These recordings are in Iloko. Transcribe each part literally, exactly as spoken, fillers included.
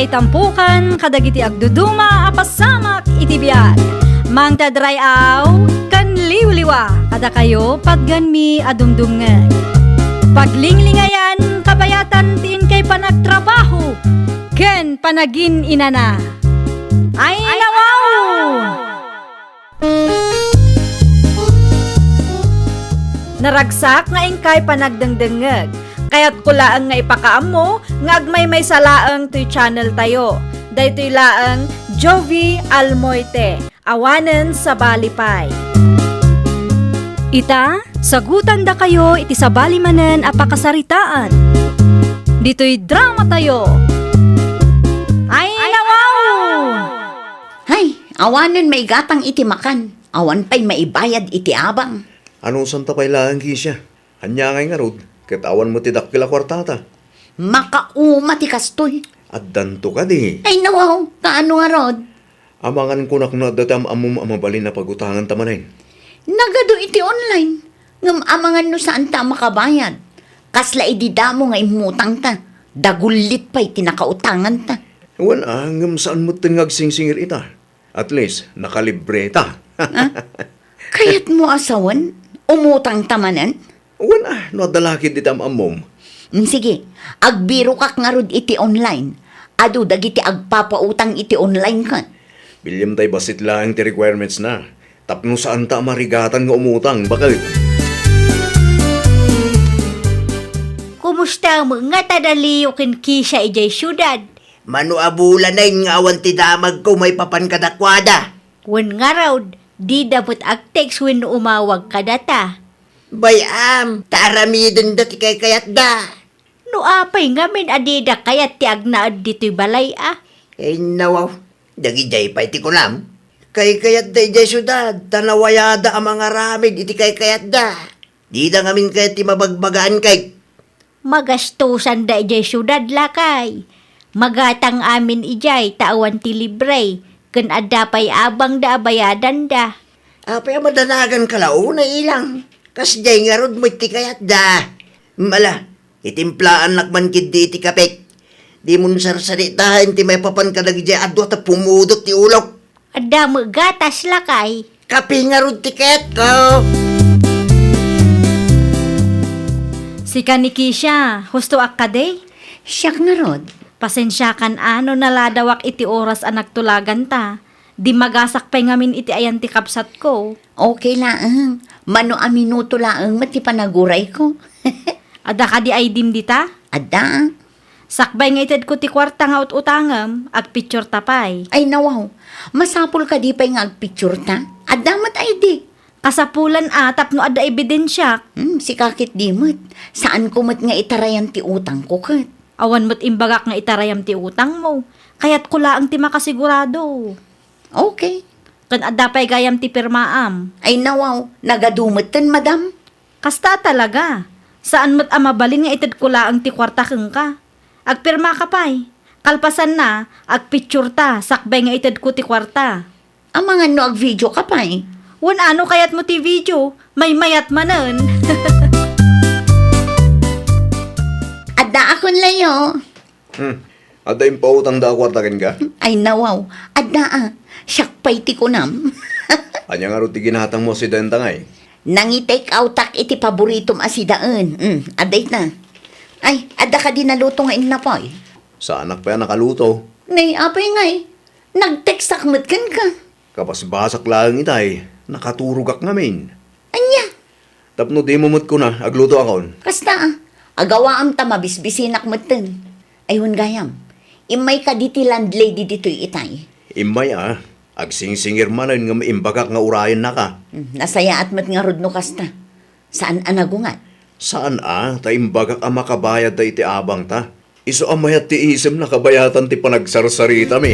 Itampukan kadagiti agduduma a pasamak iti biag. Mangted ray-aw ken liwliwa kadakayo patgenmi a dumdumngeg. Paglinglingayan kabayatan ti inkay panagtrabaho ken panagin-inana. Ay, nawaw! Naragsak nga inkay panagdengdengngeg. Kayatko laeng nga ipakaammo nga agmaymaysa laeng toy channel tayo. Daytoy laeng Jovie Almoite, awanen sabali pay. Ita, sagutandakayo iti sabali manen a pakasaritaan. Ditoy drama tayo. Ay, nawaw! Hay, awanen maigatang iti makan, awan pay maibayad iti abang. Anusanta pay laeng, Kesia? Ania ngay ngarud, ket awan met ti dakkel a kuartata? Makauma ti kastoy. Addanto kadi? Ay, nawaw, kaano ngarud? Amangan kunak no adda ti am-ammom a mabalin a pagutanganta manen. Nagadu iti online, ngem amangan no saanta a makabayad. Kasla idi damo nga immutangta, dagullit pay ti nakautanganta. Wen a, ngem saan metten nga agsingsingir ita. At least, nakalibreta. Ah? Kayatmo a sawen? Umutangta manen? Wen a, no adda la ketdi ti am-ammom. Mm, sige, agbirokak ngarud iti online. Adu dagiti agpapautang iti online ket. Biliam tay bassit laeng ti requirements na. Tapno saanta a marigatan nga umutang, baket. Kumusta met nga tadaliyo ken Kesia idiay siudad? Mano a bulanen nga awan ti damagko maipapan kadakuada. Wen ngarud, dida met agtext wenno umawag kadata. Bay-am, ta aramidenda ti kaykayatda. No apay ngamin a dida kayat ti agnaed ditoy balay a? Ay, nawaw, dagidiay pay ti kunam. Kaykayatda idiay siudad, ta nawayada a mangaramid iti kaykayatda. Dida ngamin kayat ti mabagbagaan kay. Magastusanda idiay siudad, lakay. Magatang amin idiay ta awan ti libre, ken adda pay abangda a bayadanda. Apay a madanagan ka la unay, ilang? Kasdiay ngarud met ti kayatda. Mala, itimplaannak man ketdi iti kapek. Dimon sarsaritaen ti maipapan kadagidiay a dua ta pumudot ti ulok. Adda met gatas, lakay. Kape ngarud ti kayatko. Sika ni Kesia, husto a kadi? Siak ngarud. Pasensiakan a no naladawak iti oras a nagtulaganta. Dimmagasak pay ngamin iti ayan ti kabsatko. Okay laeng. Mano a minuto laeng met ti panagurayko. Adda kadi I D-m dita? Adda. Sakbay nga itedko ti kuarta nga ut-utangem, agpictureta pay. Ay, nawaw. Masapul kadi pay nga agpictureta? Adda met I D. Kasapulan a tapno adda ebidensiak. Hmm, sika ketdi met. Saanko met nga itarayan ti utangko ket. Awan met imbagak nga itarayam ti utangmo. Kayatko laeng ti makasigurado. Okay. Ken adda pay gayam ti pirmaam. Ay, nawaw. Nagadu metten, madam. Kasta talaga. Saan met a mabalin nga itedko laeng ti kuarta kenka. Agpirmaka pay. Kalpasanna, agpictureta sakbay nga itedko ti kuarta. Amangan no agvideoka pay. Wen a no kayatmo ti video, maymayat manen. Addaakon layo. Hmm. Adda impautangda a kuarta kenka? Ay, nawaw. Adda a. Siak pay ti kunam. Ania ngarud ti ginatangmo a sidaenta ngay? Nangi-take outak iti paboritom a sidaen. Hmm, adda ita. Ay, adda kadi naluto nga innapoy? Saanak pay a nakaluto. Nay, apay ngay. Nagtekstak met kenka. Kabasbasak laeng itay. Nakaturogak ngamin. Ania? Tapno dimo met kuna, aglutoakon. Kasta a. Agawaam ta mabisbisinak metten. Ay, wen gayam. Immay kadi ti landlady ditoy itay? Immay a. Agsingsingir manen ngem imbagak nga urayennaka. Hmm, nasayaat met ngarud no kasta. Saan a nagungar? Saan a, ta imbagak a makabayadta iti abangta. Isu a mayat ti isemna kabayatan ti panagsarsaritami.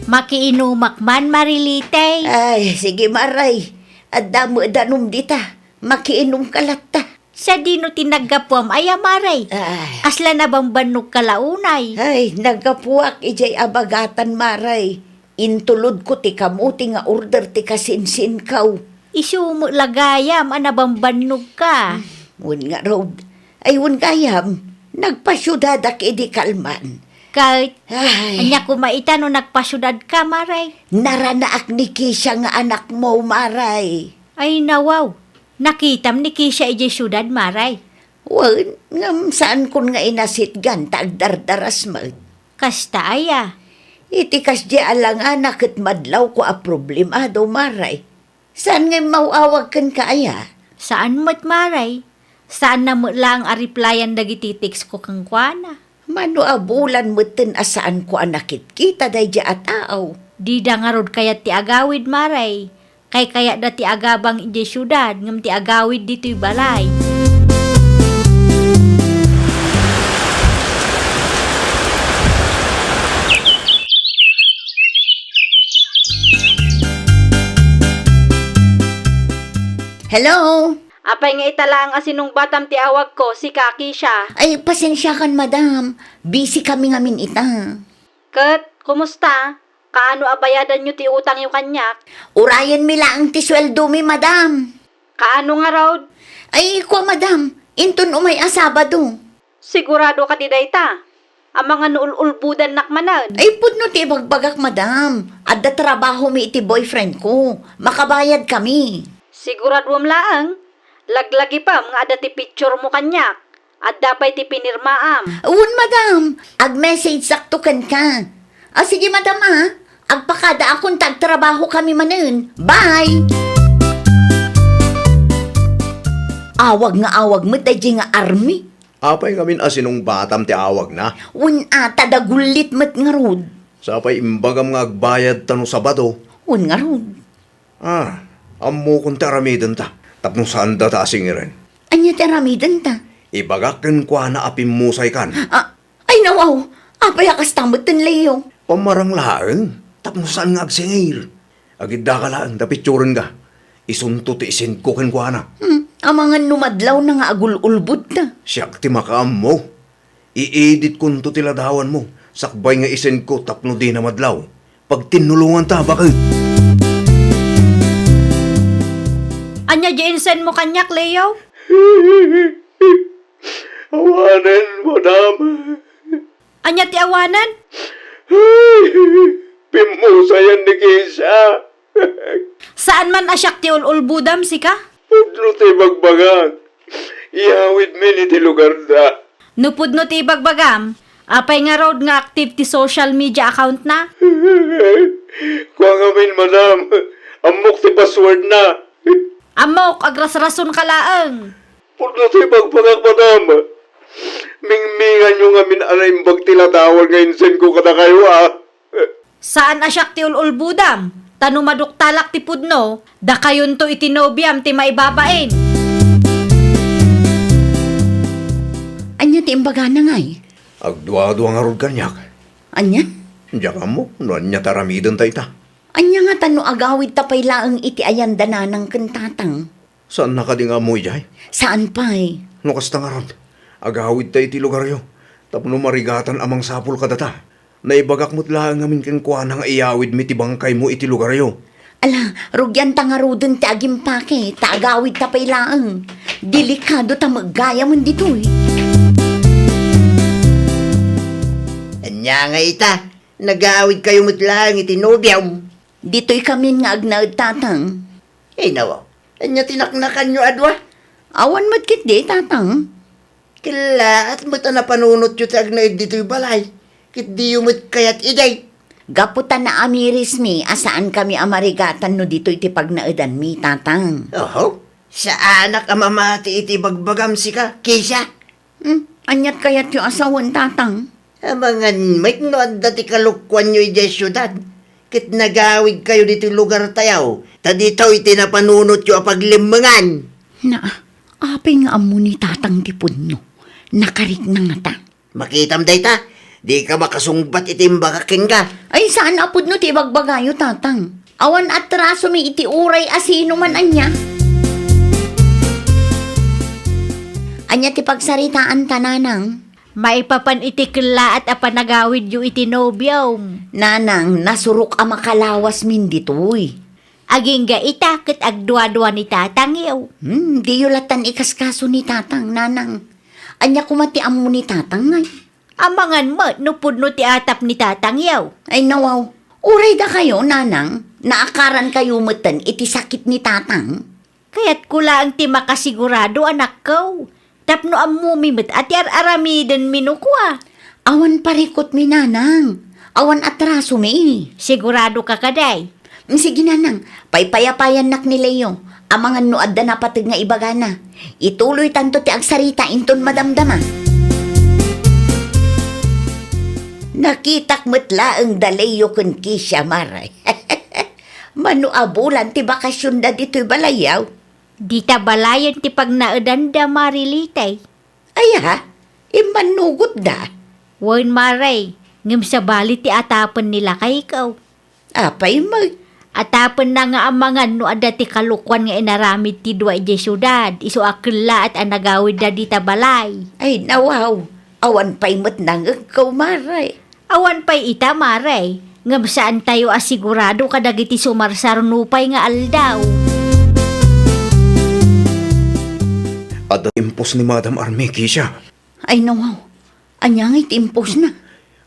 Makiinumak man, Marilite. Ay, sige, Maray. Adda met danom dita. Makiinumka latta. Sadino ti naggapuam aya, Maray? Ay. Kasla nabambannogka la unay? Ay, naggapuak idiay abagatan, Maray. Intulodko ti kamote nga order ti kasinsinkaw. Isu met la gayam a nabambannogka. Wen ngarud. Ay, wen gayam. Nagpasiudadak idi kalman. Ket, ay, ania koma ita no nagpasiudadka, Maray? Naranaak ni Kisha nga anakmo, Maray. Ay, nawaw. Nakitam ni Kisha idiay siudad, Maray? Wen, ngem saankon nga inasitgan ta agdardaras met. Kasta aya? Iti kasdi a langana ket madlawko a problemado, Maray. Saan nga immaw-awag kenka aya? Saan met, Maray. Saanna met laeng a replyan dagiti text ko kenkuana. Mano a bulan metten a saanko a nakitkita daydiay a tao? Dida ngarud kayat ti agawid, Maray. Kaykayatda ti agabang idiay siudad ngem ti agawid ditoy balay. Hello? Apay nga ita laeng a sinungbatam ti awagko, sika, Kisha? Ay, pasensiakan, madam. Busy kami ngamin ita. Ket, kumusta? Kaano a bayadanyo ti utangyo kaniak? Urayenmi laeng ti sueldomi, madam. Kaano ngarud? Ay, kua, madam. Inton umay a Sabado. Sigurado kadi dayta? Amangan no ul-ulbodannak manen. Ay, pudno ti ibagbagak, madam. Adda trabahomi iti boyfriend ko. Makabayad kami. Siguraduem laeng, laglagipem nga adda ti picture mo kaniak. Adda pay ti pinirmaam. Wen, madam. Ag-message sakto kenka. Ah, sige, madam, ah. Agpakadaakon ta agtrabaho kami manen. Bye! Awag nga awag met daydiay nga Army. Apay ngamin a sinungbatam ti awagna? Wen a, ta dagullit met ngarud. Sapay imbagam nga agbayadta no Sabado. Wen ngarud. Ah, ammokon ti aramidenta, tapno saandata a singiren. Ania ti aramidenta? Ibagak kenkuana a pimmusaykan. Ah, ay nawaw! Apay a kasta metten, Leo? Pammarang laeng, tapno saan nga agsingir. Agiddaka laeng ta picturenka. Isunto ti isendko kenkuana. Hmm, amangan no madlawna nga agul-ulbodta. Siak ti makaammo. I-editkonto ti ladawanmo, sakbay nga isendko tapno dina madlaw. Pagtinnulonganta, baket. Ania di insendmo kaniak, Leo? Awanen, madam. Ania ti awanen? Pimmusayan ni Kisha. Saan man a siak ti ul-ulbodam, sika? Pudno ti ibagbagak. Iyawidmin iti lugarda. No pudno ti ibagbagam, apay ngarud nga active ti social media account na? Kua ngamin, madam. Ammok ti password na. Ammok, agrasrason ka laeng. Pudno ti ibagbagak, madam. Mingminganyo ngamin a naimbag ti ladawan nga insendko kadakayo, a. Saan a siak ti ul-ulbodam, ta no maduktalak ti pudno, dakayonto iti nobiam ti maibabain. Ania ti imbagana, ngay? Agduadua ngarud kaniak. Ania? Diak ammo no ania ti aramidenta ita. Ania ngata no agawidta pay laeng iti ayan da nanang ken tatang? Saanna kadi nga ammo idiay? Saan pay. No kasta ngarud, agawidta iti lugaryo tapno marigatan a mangsapul kadata. Naibagak met laeng ngamin kenkuana nga iyawidmi ti bangkaymo iti lugaryo. Ala, rugianta ngaruden ti agimpake, ta agawidta pay laeng. Delikado ta met gayamen ditoy. Ania nga ita, nagawidkayo met laeng iti nobiam? Ditoy kamin nga agnaed, tatang. Ay, nawa. Ania ti naknakanyo a dua? Awan met ketdi, tatang. Kellaat met a napanunotyo ti agnaed ditoy balay, ket diyo met kayat idiay. Gapu ta naamirismi a saankami a marigatan no ditoy ti pagnaedanmi, tatang. Oho, saanak a mamati iti bagbagam, sika, Kisha. Hmm, aniat kayatyo a sawen, tatang? Amangan met no adda ti kalokuanyo idiay siudad, ket nagawidkayo ditoy lugartayo, ta ditoy ti napanunotyo a paglemmengan. Na, apay nga ammo ni tatang ti pudno? Nakarikna ngata. Makitam dayta, dika makasungbat iti imbagak kenka. Ay, saan a pudno ti ibagbagayo, tatang. Awan atrasomi iti uray a sino man ania. Ania ti pagsaritaanta, nanang? Maipapan iti kellaat a panagawidyo iti nobiom. Nanang, nasurok a makalawasmin ditoy. Agingga ita ket agduadua ni tatangyo. Hmm, diyo latan ikaskaso ni tatang, nanang. Ania koma ti ammo ni Tatang, ngay? Amangan met no pudno ti atap ni Tatang, yaw. Ay, nawaw. Uray dakayo, Nanang, naakarankayo metten iti sakit ni Tatang? Kayatko laeng ti makasigurado, anakko. Tapno ammomi met a ti ar-aramidenmi no kua. Awan parikutmi, Nanang. Awan atrasomi. Sigurado ka kadi? Mm, sige, Nanang. Paypayapayannak ni Leo. Amangan no adda napateg nga ibagana. Ituloytanto ti agsarita inton madamdama. Nakitak met laeng da Leo ken Kisha, Mare. Mano a bulan ti bakasionda ditoy balay, yaw? Dita balayen ti pagnaedanda, Mare Litay. Aya, immannugotda? Wen, Mare, ngem sabali ti atapen ni lakayko. Apay met? Atapenna nga amangan no adda ti kalokuan nga inaramid ti dua idiay siudad, isu a kellaat a nagawidda dita balay. Ay, nawaw, awan pay met nangegko, Mare. Awan pay ita, Mare, ngem saantayo a sigurado kadagiti sumarsar nupay nga aldaw. Adda impos ni Madam Armi, Kisha. Ay, nawaw. Ania ngay ti impos na?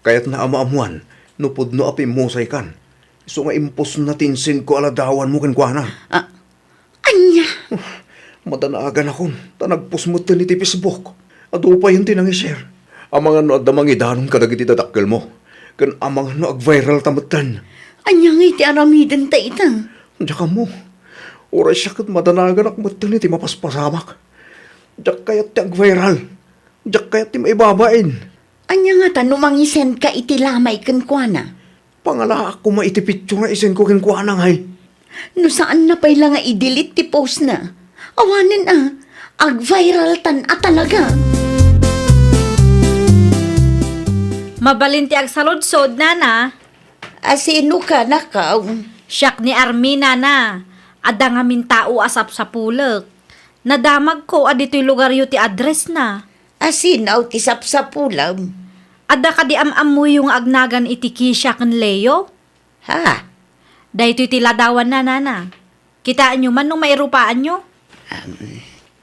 Kayatna a maammuan no pudno a pimmusaykan. Isu nga imposna ti insendko a ladawanmo kenkuana. Ah, ania? Uf, madanaganakon, ta nagpost metten iti Facebook. Adu payen ti nangi-share. Amangan no adda mangidanon kadagiti dadakkelmo. Ken amangan no agviralta metten. Ania ngay ti aramidenta ita? Diak ammo. Uray siak ket madanaganak metten iti mapaspasamak. Diak kayat ti agviral. Diak kayat ti maibabain. Ania ngata no mangisendka iti lamay kenkuana? Pangalaak koma iti picture nga isendko kenkuana, ngay. No saanna pay la nga i-delete ti postna, awanen a, agviraltan a talaga. Mabalin ti agsaludsod, Nana. A, sino ka, nakaw? Siak ni Armi, Nana. Adda ngamin tao a sapsapulek. Nadamagko a ditoy lugaryo ti addressna. A, sino ti sapsapulem? Adda kadi am-ammoyo nga agnagan iti Kisha ken Leo? Ha? Daytoy ti ladawanna, Nana. Kitaenyo man no mairupaanyo?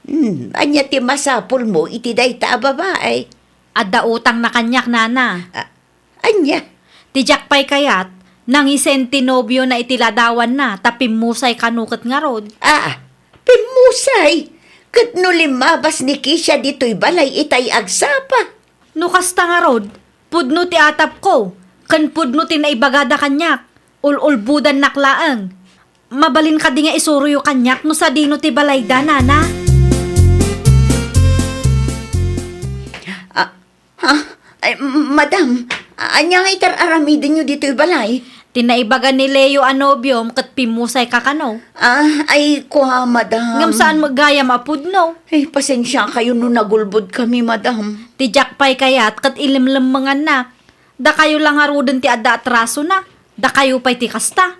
Hmm, ania ti masapulmo iti dayta a babae? Adda utangna kaniak, Nana. A, ania? Ti diak pay kayat, nangisend ti nobiona iti ladawanna ta pimmusay kano ket ngarud. A, pimmusay? Ket no limmabas ni Kisha ditoy balay itay agsapa? No kasta ngarud, pudno ti atapko, ken pudno ti naibagada kaniak, ul-ulbodannak laeng. Mabalin kadi nga isuroyo kaniak no sadino ti balayda, Nana? A, ha? Ay, m-, madam, ania nga itar-aramidenyo ditoy balay? Ti naibaga ni Leo a nobiom ket pimmusayka kano. A, ay, kua, madam. Ngem saan met gayam a pudno? Ay, pasensiakayo no nagulbodkami, madam. Ti diak pay kayat ket ilemlemmengannak. Dakayo la ngaruden ti adda atrasona. Dakayo pay ti kasta.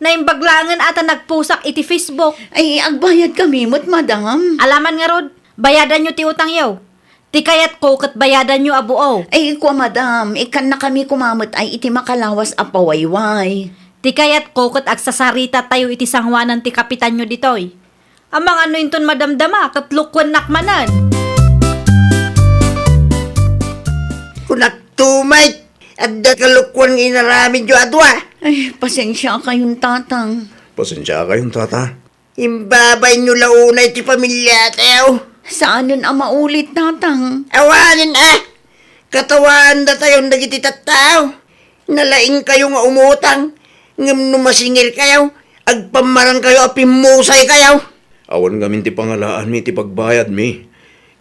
Naimbag laengen a ta nagposak iti Facebook. Ay, agbayadkami met, madam. Alaman ngarud, bayadanyo ti utangyo. Ti kayatko ket bayadanyo a buo. Ay, kua, madam, ikkannakami koma met ay iti makalawas a pawayway. Ti kayatko ket agsasarita tayo iti sangoanan ti kapitanyo ditoy. Amangan no inton madamdama ket lukuennak manen. Kunak tumay, adda kalokuan nga inaramidyo a dua. Ay, pasensiakayon, Tatang. Pasensiakayon, Tata. Imbabainyo la unay ti pamiliatayo. Saanen a maulit, Tatang. Awanen a! Katawaandatayon dagiti tattao. Nalaingkayo nga umutang, ngem no masingirkayo, agpammarankayo a pimmusaykayo. Awan ngamin ti pangalaanmi iti pagbayadmi.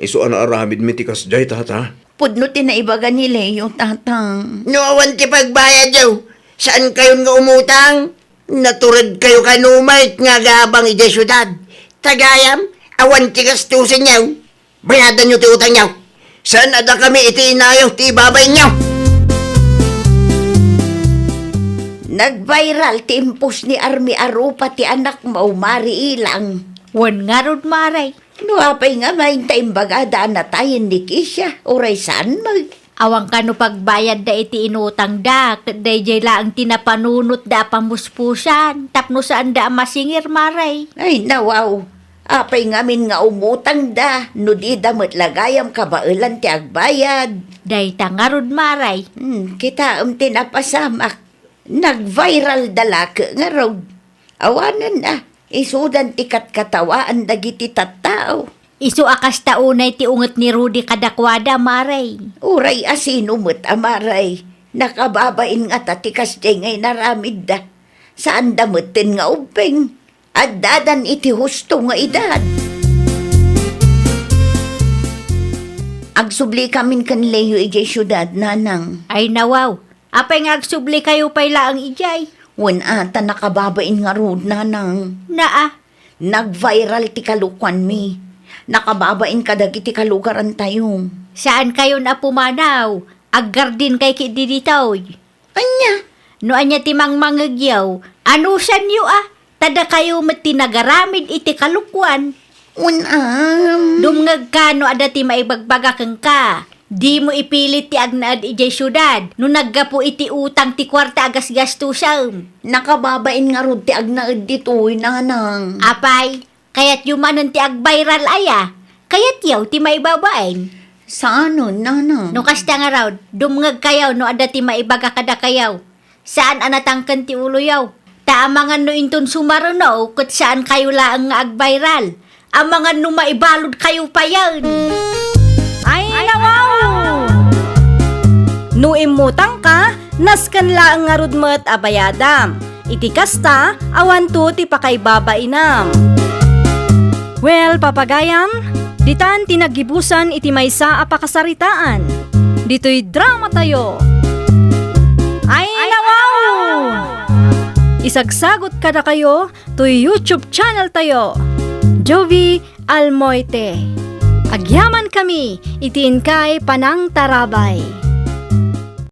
Isu a naaramidmi ti kasdiay, Tata. Pudno ti naibaga ni Leo, Tatang. No awan ti pagbayadyo, saankayon nga umutang. Naturedkayo kano met nga agabang idiay siudad. Ta gayam, awan ti gastusenyo. Bayadanyo ti utangyo. Saan a dakami iti inayo ti ibabainyo. Nagviral ti impos ni Army a rupa ti anakmo, Mari Ilang. Wen ngarud, Mare. No apay ngamin ta imbagada a natayen ni Kisha, uray saan met? Awan kano pagbayadda iti inutangda, ket daydiay laeng ti napanunotda a pamuspusan, tapno saanda a masingir, Mare. Ay, nawaw. Apay ngamin nga umutangda, no dida met la gayam kabaelan ti agbayad? Dayta ngarud, Maray. Hmm, kitaem ti napasamak. Nag-viral da lake ngarud. Awanen a, isudan ti katkatawaan dagiti tattao. Isu a kasta unay ti unget ni Rudy kadakuada, Maray. Uray a sino met a Maray, nakababain ngata ti kasdiay nga inaramidda. Saanda metten nga ubbing. Addadan iti husto nga edad. Agsublikamin ken Leo idiay siudad, Nanang. Ay, nawaw. Apay nga agsublikayo pay laeng idiay? Wen a, ta nakababain ngarud, Nanang. Naa. Nag-viral ti kalokuanmi. Nakababain kadagiti kalugarantayo. Saankayon a pumanaw. Aggardinkay ketdi ditoy. Ania? No ania ti mangmangegyo, anusanyo a, ta dakayo met ti nagaramid iti kalokuan. Wen am. Dumngegka no adda ti maibagbaga kenka. Dimo ipilit ti agnaed idiay siudad no naggapu iti utang ti kuarta a gasgastusem. Nakababain ngarud ti agnaed ditoy, Nanang. Apay, kayatyo manen ti agbayral aya? Kayatyo ti maibabain? Saanen, Nanang. No kasta ngarud, dumngegkayo no adda ti maibaga kadakayo. Saan a natangken ti uloyo. Ta amangan no inton sumaruno, ket saankayo laeng nga agbayral. Amangan no maibaludkayo payen. Ay, nawaw! No immutangka, nasken laeng ngarud met a bayadam. Iti kasta, awanto ti pakaibabainam. Well, papagayam, ditan ti naggibusan iti maysa a pakasaritaan. Ditoy dramatayo. Ay, nawaw! Isagsagut kadakayo toy YouTube channeltayo, Jovie Almoite. Agyamankami iti inkay panangtarabay.